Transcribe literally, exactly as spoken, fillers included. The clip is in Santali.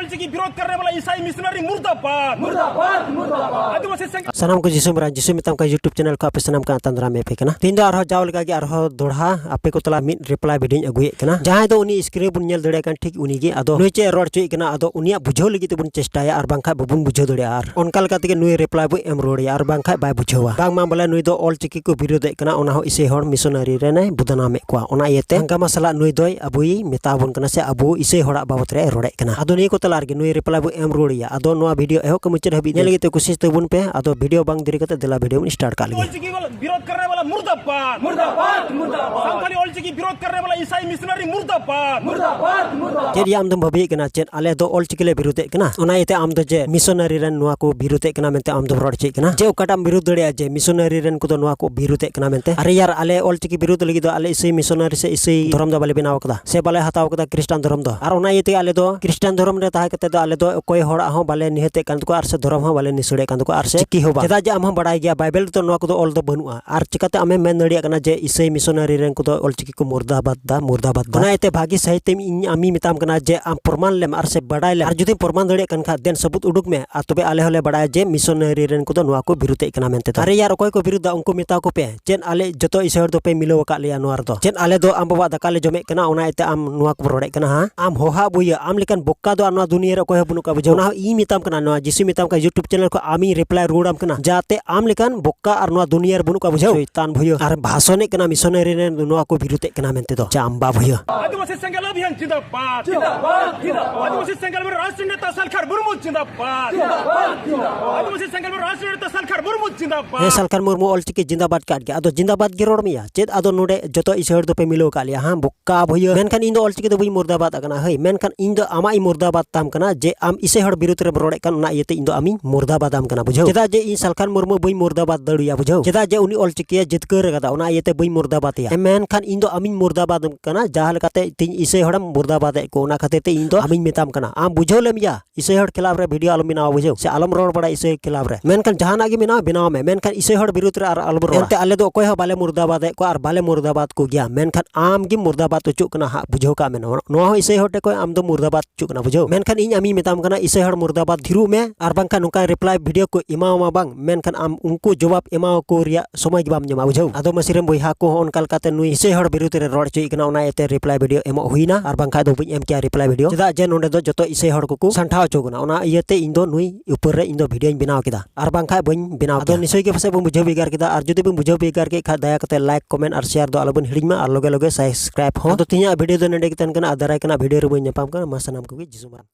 ऑलचिकी विरोध करने वाला ईसाई मिशनरी मुर्दाबाद। मुर्दाबाद, मुर्दाबाद। आदिवासी संगठन। ᱥᱟᱱᱟᱢ ᱠᱚ ᱡᱤᱥᱩ ᱢᱟᱨᱟᱝ ᱡᱤᱥᱩ ᱢᱮᱛᱟᱢ ᱠᱟᱱ YouTube ᱪᱮᱱᱮᱞ ᱠᱚ ᱟᱯᱮ ᱥᱟᱱᱟᱢ ᱠᱚ ᱟᱛᱟᱝ ᱫᱟᱨᱟᱢ ᱮ ᱯᱮ ᱠᱟᱱᱟ᱾ ᱛᱮᱦᱮᱧ ᱫᱚ ᱟᱨᱦᱚᱸ ᱡᱟᱣ ᱞᱮᱠᱟ ᱜᱮ ᱟᱨᱦᱚᱸ ᱫᱚᱲᱦᱟ ᱟᱯᱮ ᱠᱚ ᱛᱟᱞᱟ ᱢᱤᱫ ᱨᱤᱯᱞᱟᱭ ᱵᱷᱤᱰᱤᱭᱳᱧ ᱟᱹᱜᱩᱭᱮᱫ ᱠᱟᱱᱟ᱾ ᱡᱟᱦᱟᱸᱭ ᱫᱚ ᱩᱱᱤ ᱥᱠᱨᱤᱱ ᱨᱮᱵᱚᱱ ᱧᱮᱞ ᱫᱟᱲᱮᱭᱟᱜ ᱠᱟᱱ ᱴᱷᱤᱠ ᱩᱱᱤ ᱜᱮ᱾ ᱟᱫᱚ ᱱᱩᱭ ᱪᱮᱫ ᱮ ᱨᱚᱲ ᱦᱚᱪᱚᱭᱮᱫ ᱠᱟᱱᱟ, ᱟᱫᱚ ᱩᱱᱤᱭᱟᱜ ᱵᱩᱡᱷᱟᱹᱣ ᱞᱟᱹᱜᱤᱫ ᱛᱮᱵᱚᱱ ᱪᱮᱥᱴᱟᱭᱟ, ᱟᱨ ᱵᱟᱝᱠᱷᱟᱡ ᱵᱟᱵᱚᱱ ᱵᱩᱡᱷᱟᱹᱣ ᱫᱟᱲᱮᱭᱟᱜᱼᱟ᱾ ᱟᱨ ᱚᱱᱠᱟ ᱞᱮᱠᱟ ᱛᱮᱜᱮ ᱱᱩᱭ ᱨᱤᱯᱞᱟᱭ ᱵᱚ ᱮᱢ ᱨᱩᱣᱟᱹᱲᱮᱭᱟ, ᱟᱨ ᱵᱟᱝᱠᱷᱟᱡ ᱵᱟᱭ ᱵᱩᱡᱷᱟᱹᱣᱟ᱾ ᱵᱟᱝᱢᱟ ᱵᱚᱞᱮ ᱱᱩᱭ ᱫᱚ ᱚᱞ ᱪᱤᱠᱤ ᱠᱚ ᱵᱤᱨᱳᱫᱮᱫ ᱠᱟᱱᱟ, ᱚᱱᱟ ᱦᱚᱸ ᱤᱥᱟᱹᱭ ᱦᱚᱲ ᱢᱤᱥᱚᱱᱟᱨᱤ ᱨᱮᱱᱮ ᱵᱚᱫᱱᱟᱢᱮᱫ ᱠᱚᱣᱟ᱾ ᱚᱱᱟ ᱤᱭᱟᱹᱛᱮ ᱦᱟᱝᱜᱟᱢᱟ ᱥᱟᱞᱟᱜ ᱱᱩᱭ ᱫᱚᱭ ᱟᱵᱚᱭ ᱢᱮᱛᱟ ᱵᱚᱱ ᱠᱟᱱᱟ ᱥᱮ ᱟᱵᱚ ᱤᱥᱟᱹᱭ ᱦᱚᱲᱟᱜ ᱵᱟᱵᱚᱛ ᱨᱮ ᱨᱚᱲᱮᱫ ᱠᱟᱱᱟ᱾ ᱟᱫᱚ ᱱᱤᱭᱟᱹ ᱠᱚ ᱛᱟᱞᱟ ᱨᱮᱜᱮ ᱱᱩᱭ ᱨᱤᱯᱞᱟᱭ ᱵᱚ ᱮᱢ ᱨᱩᱣᱟᱹᱲᱮᱭᱟ᱾ ᱟᱫᱚ ᱱᱚᱣᱟ ᱵᱷᱤᱰᱤᱭᱳ ᱮᱦᱚᱵ ᱠᱷᱚᱱ ᱢᱩᱪᱟᱹᱫ ᱦᱟᱹᱵᱤᱡ ᱧᱮᱞ ᱞᱟᱹᱜᱤᱫ ᱛᱮ ᱠᱩᱥᱤᱥ ᱛᱟᱵᱚᱱ ᱯᱮ᱾ ᱟᱫᱚ ᱵᱷᱤᱰᱤᱭᱳ ᱵᱟᱝ ᱫᱮᱨᱤ ᱠᱟᱛᱮ ᱫᱮᱞᱟ ᱵᱷᱤᱰᱤᱭᱳ ᱵᱚᱱ ᱥᱴᱟᱨᱴ ᱠᱟᱜ ᱞᱮᱜᱮ᱾ ऑलचिकी विरोध करने वाला मुर्दाबाद। मुर्दाबाद, मुर्दाबाद। संथाली ऑलचिकी विरोध करने वाला ईसाई मिशनरी मुर्दाबाद। मुर्दाबाद, मुर्दाबाद। ᱪᱮᱫ ᱭᱟ ᱟᱢ ᱫᱚᱢ ᱵᱷᱟᱹᱵᱤᱭᱮᱫ ᱠᱟᱱᱟ ᱪᱮᱫ ᱟᱞᱮ ᱫᱚ ᱚᱞ ᱪᱤᱠᱤ ᱞᱮ ᱵᱤᱨᱩᱫᱷᱮᱫ ᱠᱟᱱᱟ? ᱚᱱᱟ ᱤᱭᱟᱹᱛᱮ ᱟᱢ ᱫᱚ ᱡᱮ ᱢᱤᱥᱚᱱᱟᱨᱤ ᱨᱮᱱ ᱱᱚᱣᱟ ᱠᱚ ᱵᱤᱨᱩᱫᱷᱮᱫ ᱠᱟᱱᱟ ᱢᱮᱱᱛᱮ ᱟᱢ ᱫᱚᱢ ᱨᱚᱲ ᱦᱚᱪᱚᱭᱮᱫ ᱠᱟᱱᱟ? ᱡᱮ ᱚᱠᱟᱴᱟᱜ ᱮᱢ ᱵᱤᱨᱩᱫᱷ ᱫᱟᱲᱮᱭᱟᱜᱼᱟ ᱡᱮ ᱢᱤᱥᱚᱱᱟᱨᱤ ᱨᱮᱱ ᱠᱚᱫᱚ ᱱᱚᱣᱟ ᱠᱚ ᱵᱤᱨᱩᱫᱷᱮᱫ ᱠᱟᱱᱟ ᱢᱮᱱᱛᱮ? ᱟᱨᱮ ᱭᱟᱨ, ᱟᱞᱮ ᱚᱞ ᱪᱤᱠᱤ ᱵᱤᱨᱩᱫᱷ ᱞᱟᱹᱜᱤᱫ ᱫᱚ ᱟᱞᱮ ᱤᱥᱟᱹᱭ ᱢᱤᱥᱚᱱᱟᱨᱤ ᱥᱮ ᱤᱥᱟᱹᱭ ᱫᱷᱚᱨᱚᱢ ᱫᱚ ᱵᱟᱞᱮ ᱵᱮᱱᱟᱣ ᱟᱠᱟᱫᱟ ᱥᱮ ᱵᱟᱞᱮ ᱦᱟᱛᱟᱣ ᱟᱠᱟᱫᱟ ᱠᱨᱤᱥᱴᱟᱱ ᱫᱷᱚᱨᱚᱢ ᱫᱚ᱾ ᱟᱨ ᱚᱱᱟ ᱤᱭᱟᱹ ᱛᱮᱜᱮ ᱟᱞᱮ ᱫᱚ ᱠᱨᱤᱥᱴᱟᱱ ᱫᱷᱚᱨᱚᱢ ᱨᱮ ᱛᱟᱦᱮᱸ ᱠᱟᱛᱮ ᱫᱚ ᱟᱞᱮ ᱫᱚ ᱚᱠᱚᱭ ᱦᱚᱲᱟᱜ ᱦᱚᱸ ᱵᱟᱞᱮ ᱱᱤᱦᱟᱹᱛᱮᱫ ᱠᱟᱱ ᱛᱟᱠᱚᱣᱟ ᱟᱨ ᱥᱮ ᱫᱷᱚᱨᱚᱢ ᱦᱚᱸ ᱵᱟᱞᱮ ᱱᱤᱥᱟᱹᱲᱮᱫ ᱠᱟᱱ ᱛᱟᱠᱚᱣᱟ ᱟᱨ ᱥᱮ ᱪᱤᱠᱤ ᱦᱚᱸ ᱵᱟᱝ᱾ ᱪᱮᱫᱟᱜ ᱡᱮ ᱟᱢ ᱦᱚᱸ ᱵᱟᱲᱟᱭ ᱜᱮᱭᱟ ᱵᱟᱭᱵᱮᱞ ᱨᱮᱫᱚ ᱱᱚᱣᱟ ᱠᱚᱫᱚ ᱚᱞ ᱫᱚ ᱵᱟᱹᱱᱩᱜᱼᱟ᱾ ᱟᱨ ᱪᱤᱠᱟᱛᱮ ᱟᱢᱮᱢ ᱢᱮᱱ ᱫᱟᱲᱮᱭᱟᱜ ᱠᱟᱱᱟ ᱡᱮ ᱤᱥᱟᱹᱭ ᱢᱤᱥᱚᱱᱟᱨᱤ ᱨᱮᱱ ᱠᱚᱫᱚ ᱚᱞ ᱪᱤᱠᱤ ᱠᱚ ᱢᱩᱨᱫᱟᱵᱟᱫ ᱫᱟ, ᱢᱩᱨᱫᱟᱵᱟᱫ ᱫᱟ? ᱚᱱᱟ ᱤᱭᱟᱹᱛᱮ ᱵᱷᱟᱹᱜᱤ ᱥᱟᱹᱦᱤᱛᱮᱢ ᱤᱧ ᱟᱢᱤᱧ ᱢᱮᱛᱟᱢ ᱠᱟᱱᱟ ᱡᱮ ᱟᱢ ᱯᱨᱚᱢᱟᱱ ᱞᱮᱢ ᱟᱨ ᱥᱮ ᱵᱟᱰᱟᱭ ᱞᱮᱢ, ᱟᱨ ᱡᱩᱫᱤᱢ ᱯᱨᱚᱢᱟᱱ ᱫᱟᱲᱮᱭᱟᱜ ᱠᱟᱱ ᱠᱷᱟᱱ ᱫᱮᱱ ᱥᱟᱹᱵᱩᱛ ᱩᱰᱩᱠ ᱢᱮ, ᱟᱨ ᱛᱚᱵᱮ ᱟᱞᱮ ᱦᱚᱸᱞᱮ ᱵᱟᱲᱟᱭᱟ ᱡᱮ ᱢᱤᱥᱚᱱᱟᱨᱤ ᱨᱮᱱ ᱠᱚᱫᱚ ᱱᱚᱣᱟ ᱠᱚ ᱵᱤᱨᱩᱫᱷᱮᱫ ᱠᱟᱱᱟ ᱢᱮᱱᱛᱮ ᱫᱚ᱾ ᱟᱨᱮ ᱭᱟᱨ, ᱚᱠᱚᱭ ᱠᱚ ᱵᱤᱨᱩᱫᱷᱟ ᱩᱱᱠᱩ ᱢᱮᱛᱟ ᱠᱚ ᱯᱮ᱾ ᱪᱮᱫ ᱟᱞᱮ ᱡᱚᱛᱚ ᱤᱥᱟᱹᱭ ᱦᱚᱲ ᱫᱚᱯᱮ ᱢᱤᱞᱟᱹᱣ ᱟᱠᱟᱫ ᱞᱮᱭᱟ ᱱᱚᱣᱟ ᱨᱮᱫᱚ? ᱪᱮᱫ ᱟᱞᱮ ᱫᱚ ᱟᱢ ᱵᱟᱵᱟᱣᱟᱜ ᱫᱟᱠᱟ ᱞᱮ ᱡᱚᱢᱮᱫ ᱠᱟᱱᱟ, ᱚᱱᱟ ᱤᱭᱟᱹᱛᱮ ᱟᱢ ᱱᱚᱣᱟ ᱠᱚᱢ ᱨᱚᱲᱮᱫ ᱠᱟᱱᱟ? ᱦᱟᱸ, ᱟᱢ ᱦᱚᱦᱟᱜ ᱵᱚᱭᱦᱟ, ᱟᱢ ᱞᱮᱠᱟᱱ ᱵᱚᱠᱟ ᱫᱚ ᱟᱨ ᱱᱚᱣᱟ ᱫᱩᱱᱤᱭᱟᱹ ᱨᱮ ᱚᱠᱚᱭ ᱦᱚᱸ ᱵᱟᱹᱱᱩᱜ ᱠᱚᱣᱟ, ᱵᱩᱡᱷᱟᱹᱣ? ᱚᱱᱟ ᱦᱚᱸ ᱤᱧ ᱢᱮᱛᱟᱢ ᱠᱟᱱᱟ, ᱱᱚᱣᱟ ᱡᱤᱥᱩ ᱢᱮᱛᱟᱢ ᱠᱟᱱᱟ YouTube ᱪᱮᱱᱮᱞ ᱠᱷᱚᱱ ᱟᱢᱤᱧ ᱨᱤᱯᱞᱟᱭ ᱨᱩᱣᱟᱹᱲᱟᱢ ᱠᱟᱱᱟ, ᱡᱟᱛᱮ ᱟᱢ ᱞᱮᱠᱟᱱ ᱵᱚᱠᱟ ᱟᱨ ᱱᱚᱣᱟ ᱫᱩᱱᱤᱭᱟᱹ ᱨᱮ ᱵᱟᱹᱱᱩᱜ ᱠᱚᱣᱟ, ᱵᱩᱡᱷᱟᱹᱣ? ᱥᱚᱭᱛᱟᱱ ᱵᱚᱭᱦᱟ᱾ ᱟᱨ ᱵᱷᱟᱥᱚᱱᱮᱫ ᱠᱟᱱᱟ ᱢᱤᱥᱚᱱᱟᱨᱤ ᱨᱮᱱ ᱱᱚᱣᱟ ᱠᱚ ᱵᱤᱨᱩᱫᱷᱮᱫ ᱠᱟᱱᱟ ᱢᱮᱱᱛᱮ ᱫᱚ, ᱪᱟᱢᱵᱟ ᱵᱚᱭᱦᱟ᱾ आदिवासी संगठन अभियान जिंदाबाद। जिंदाबाद, जिंदाबाद। आदिवासी संगठन में राष्ट्रीय नेता सालखर मुर्मू जिंदाबाद। जिंदाबाद, जिंदाबाद। आदिवासी संगठन में राष्ट्रीय नेता सालखर मुर्मू जिंदाबाद। ᱦᱮᱸ, ᱥᱟᱞᱠᱷᱟᱱ ᱢᱩᱨᱢᱩ ᱚᱞ ᱪᱤᱠᱤ ᱡᱤᱱᱫᱟᱵᱟᱫ ᱠᱟᱫ ᱜᱮᱭᱟ᱾ ᱟᱫᱚ ᱡᱤᱱᱫᱟᱵᱟᱫ ᱜᱮ ᱨᱚᱲ ᱢᱮᱭᱟ᱾ ᱪᱮᱫ ᱟᱫᱚ ᱱᱚᱰᱮ ᱡᱚᱛᱚ ᱤᱥᱟᱹᱭ ᱦᱚᱲ ᱫᱚᱯᱮ ᱢᱤᱞᱟᱹᱣ ᱟᱠᱟᱫ ᱞᱮᱭᱟ? ᱦᱟᱸ, ᱵᱚᱠᱟ ᱵᱷᱩᱭᱟᱹ᱾ ᱢᱮᱱᱠᱷᱟᱱ ᱤᱧ ᱫᱚ ᱚᱞ ᱪᱤᱠᱤ ᱫᱚ ᱵᱟᱹᱧ ᱢᱩᱨᱫᱟᱵᱟᱫ ᱟᱠᱟᱱᱟ᱾ ᱦᱟᱹᱭ, ᱢᱮᱱᱠᱷᱟᱱ ᱤᱧ ᱫᱚ ᱟᱢᱟᱜ ᱤᱧ ᱢᱩᱨᱫᱟᱵᱟᱫ ᱛᱟᱢ ᱠᱟᱱᱟ ᱡᱮ ᱟᱢ ᱤᱥᱟᱹᱭ ᱦᱚᱲ ᱵᱤᱨᱩᱫᱷ ᱨᱮᱢ ᱨᱚᱲᱮᱫ ᱠᱟᱱ, ᱚᱱᱟ ᱤᱭᱟᱹᱛᱮ ᱤᱧ ᱫᱚ ᱟᱢᱤᱧ ᱢᱩᱨᱫᱟᱵᱟᱫ ᱟᱢ ᱠᱟᱱᱟ, ᱵᱩᱡᱷᱟᱹᱣ? ᱪᱮᱫᱟᱜ ᱡᱮ ᱤᱧ ᱥᱟᱞᱠᱷᱟᱱ ᱢᱩᱨᱢᱩ ᱵᱟᱹᱧ ᱢᱩᱨᱫᱟᱵᱟᱫ ᱫᱟᱲᱮᱭᱟᱭᱟ, ᱵᱩᱡᱷᱟᱹᱣ? ᱪᱮᱫᱟᱜ ᱡᱮ ᱩᱱᱤ ᱚᱞ ᱪᱤᱠᱤᱭᱮ ᱡᱤᱛᱠᱟᱹᱨ ᱟᱠᱟᱫᱟ, ᱚᱱᱟ ᱤᱭᱟᱹᱛᱮ ᱵᱟᱹᱧ ᱢᱩᱨᱫᱟᱵᱟᱫ ᱮᱭᱟ᱾ ᱢᱮᱱᱠᱷᱟᱱ ᱤᱧ ᱫᱚ ᱟᱢᱤᱧ ᱢᱩᱨᱫᱟᱵᱟᱫ ᱟᱢ ᱠᱟᱱᱟ, ᱡᱟᱦᱟᱸ ᱞᱮᱠᱟᱛᱮ ᱛᱤᱧ ᱤᱥᱟᱹᱭ ᱦᱚᱲᱮᱢ ᱢᱩᱨᱫᱟᱵᱟᱫ ᱮᱫ ᱠᱚ, ᱚᱱᱟ ᱠᱷᱟᱹᱛᱤᱨ ᱛᱮ ᱤᱧ ᱫᱚ ᱟᱢᱤᱧ ᱢᱮᱛᱟᱢ ᱠᱟᱱᱟ᱾ ᱟᱢ ᱵᱩᱡᱷᱟᱹᱣ ᱞᱮᱢ ᱭᱟ, ᱤᱥᱟᱹᱭ ᱦᱚᱲ ᱠᱷᱤᱞᱟᱯ ᱨᱮ ᱵᱷᱤᱰᱤᱭᱳ ᱟᱞᱚᱢ ᱵᱮᱱᱟᱣᱟ, ᱵᱩᱡᱷᱟᱹᱣ, ᱥᱮ ᱟᱞᱚᱢ ᱨᱚᱲ ᱵᱟᱲᱟᱭᱟ ᱤᱥᱟᱹᱭ ᱠᱷᱤᱞᱟᱯ ᱨᱮ᱾ ᱢᱮᱱᱠᱷᱟᱱ ᱡᱟᱦᱟᱱᱟᱜ ᱜᱮ ᱢᱮᱱᱟᱜᱼᱟ, ᱵᱮᱱᱟᱣ ᱢᱮ, ᱢᱮᱱᱠᱷᱟᱱ ᱤᱥᱟᱹᱭ ᱦᱚᱲ ᱵᱤᱨᱩᱫᱷ ᱨᱮ ᱟᱨ ᱟᱞᱚᱢ ᱨᱚᱲ᱾ ᱮᱱᱛᱮ ᱟᱞᱮ ᱫᱚ ᱚᱠᱚᱭ ᱦᱚᱸ ᱵᱟᱞᱮ ᱢᱩᱨᱫᱟᱵᱟᱫ ᱮᱫ ᱠᱚᱣᱟ ᱟᱨ ᱵᱟᱞᱮ ᱢᱩᱨᱫᱟᱵᱟᱫ ᱠᱚ ᱜᱮᱭᱟ, ᱢᱮᱱᱠᱷᱟᱱ ᱟᱢ ᱜᱮᱢ ᱢᱩᱨᱫᱟᱵᱟᱫ ᱦᱚᱪᱚᱜ ᱠᱟᱱᱟ ᱦᱟᱸᱜ, ᱵᱩᱡᱷᱟᱹᱣ ᱠᱟᱜ ᱢᱮ᱾ ᱱᱚᱣᱟ ᱱᱚᱣᱟ ᱦᱚᱸ ᱤᱥᱟᱹᱭ ᱦᱚᱲ ᱴᱷᱮᱱ ᱠᱷᱚᱱ ᱟᱢ ᱫᱚ ᱢᱩᱨᱫᱟᱵᱟᱫ ᱦᱚᱪᱚᱜ ᱠᱟᱱᱟ, ᱵᱩᱡᱷᱟᱹᱣ᱾ ᱢᱮᱱᱠᱷᱟᱱ ᱤᱧ ᱟᱢᱤᱧ ᱢᱮᱛᱟᱢ ᱠᱟᱱᱟ, ᱤᱥᱟᱹᱭ ᱦᱚᱲ ᱢᱩᱨᱫᱟᱵᱟᱫ ᱛᱷᱤᱨᱩᱜ ᱢᱮ, ᱟᱨ ᱵᱟᱝᱠᱷᱟᱱ ᱱᱚᱝᱠᱟ ᱨᱤᱯᱞᱟᱭ ᱵᱷᱤᱰᱤᱭᱳ ᱠᱚ ᱮᱢᱟᱣᱟᱢᱟ ᱵᱟᱝ, ᱢᱮᱱᱠᱷᱟᱱ ᱟᱢ ᱩᱱᱠᱩ ᱡᱚᱵᱟᱵ ᱮᱢᱟᱣᱟᱠᱚ ᱨᱮᱭᱟᱜ ᱥᱚᱢᱚᱭ ᱜᱮ ᱵᱟᱢ ᱧᱟᱢᱟ, ᱵᱩᱡᱷᱟᱹᱣ᱾ ᱟᱫᱚ ᱢᱟᱹᱥᱤ ᱨᱮᱱ ᱵᱚᱭᱦᱟ ᱠᱚ ᱦᱚᱸ ᱚᱱᱠᱟ ᱞᱮᱠᱟᱛᱮ ᱱᱩᱭ ᱤᱥᱟᱹᱭ ᱦᱚᱲ ᱵᱤᱨᱩᱫᱷ ᱨᱮ ᱨᱚᱲ ᱦᱚᱪᱚᱭᱮ ᱠᱟᱱᱟ, ᱚᱱᱟ ᱤᱭᱟᱹᱛᱮ ᱨᱤᱯᱞᱟᱭ ᱵᱷᱤᱰᱤᱭᱳ ᱮᱢᱚᱜ ᱦᱩᱭᱱᱟ, ᱟᱨ ᱵᱟᱝᱠᱷᱟᱡ ᱫᱚ ᱵᱟᱹᱧ ᱮᱢ ᱠᱮᱭᱟ ᱨᱤᱯᱞᱟᱭ ᱵᱷᱤᱰᱤᱭᱳ᱾ ᱪᱮᱫᱟᱜ ᱡᱮ ᱱᱚᱸᱰᱮ ᱫᱚ ᱡᱚᱛᱚ ᱤᱥᱟᱹᱭ ᱦᱚᱲ ᱠᱚᱠᱚ ᱥᱟᱱᱴᱷᱟᱣ ᱦᱚᱪᱚ ᱠᱟᱱᱟ, ᱚᱱᱟ ᱤᱭᱟᱹᱛᱮ ᱤᱧ ᱫᱚ ᱱᱩᱭ ᱩᱯᱚᱨ ᱨᱮ ᱤᱧ ᱫᱚ ᱵᱷᱤᱰᱤᱭᱳᱧ ᱵᱮᱱᱟᱣ ᱠᱮᱫᱟ, ᱟᱨ ᱵᱟᱝᱠᱷᱟᱡ ᱵᱟᱹᱧ ᱵᱮᱱᱟᱣ ᱟᱫᱚ ᱠᱮᱭᱟ᱾ ᱱᱤᱥᱪᱚᱭ ᱜᱮ ᱯᱟᱥᱮᱡ ᱵᱚᱱ ᱵᱩᱡᱷᱟᱹᱣ ᱵᱷᱮᱜᱟᱨ ᱠᱮᱫᱟ, ᱟᱨ ᱡᱩᱫᱤ ᱵᱚᱱ ᱵᱩᱡᱷᱟᱹᱣ ᱵᱷᱮᱜᱟᱨ ᱠᱮᱫ ᱠᱷᱟᱡ ᱫᱟᱭᱟ ᱠᱟᱛᱮ ᱞᱟᱭᱤᱠ, ᱠᱚᱢᱮᱱᱴ ᱟᱨ ᱥᱮᱭᱟᱨ ᱫᱚ ᱟᱞᱚᱵᱚᱱ ᱦᱤᱲᱤᱧ ᱢᱟ, ᱟᱨ ᱞᱚᱜᱮ ᱞᱚᱜᱮ ᱥᱟᱵᱥᱠᱨᱟᱭᱤᱵ ᱦᱚᱸ᱾ ᱟᱫᱚ ᱛᱮᱦᱮᱧᱟᱜ ᱵᱷᱤᱰᱤᱭᱳ ᱫᱚ ᱱᱚᱸᱰᱮ ᱜᱮ ᱛᱟᱦᱮᱱ ᱠᱟᱱᱟ, ᱟᱨ ᱫᱟᱨᱟᱭ ᱠᱟᱱᱟ ᱵᱷᱤᱰᱤᱭᱳ ᱨᱮᱵᱚᱱ ᱧᱟᱯᱟᱢ ᱠᱟᱱᱟ᱾ ᱢᱟ ᱥᱟᱱᱟᱢ ᱠᱚᱜᱮ ᱡᱤᱥᱩ ᱢᱟᱨᱟᱝ᱾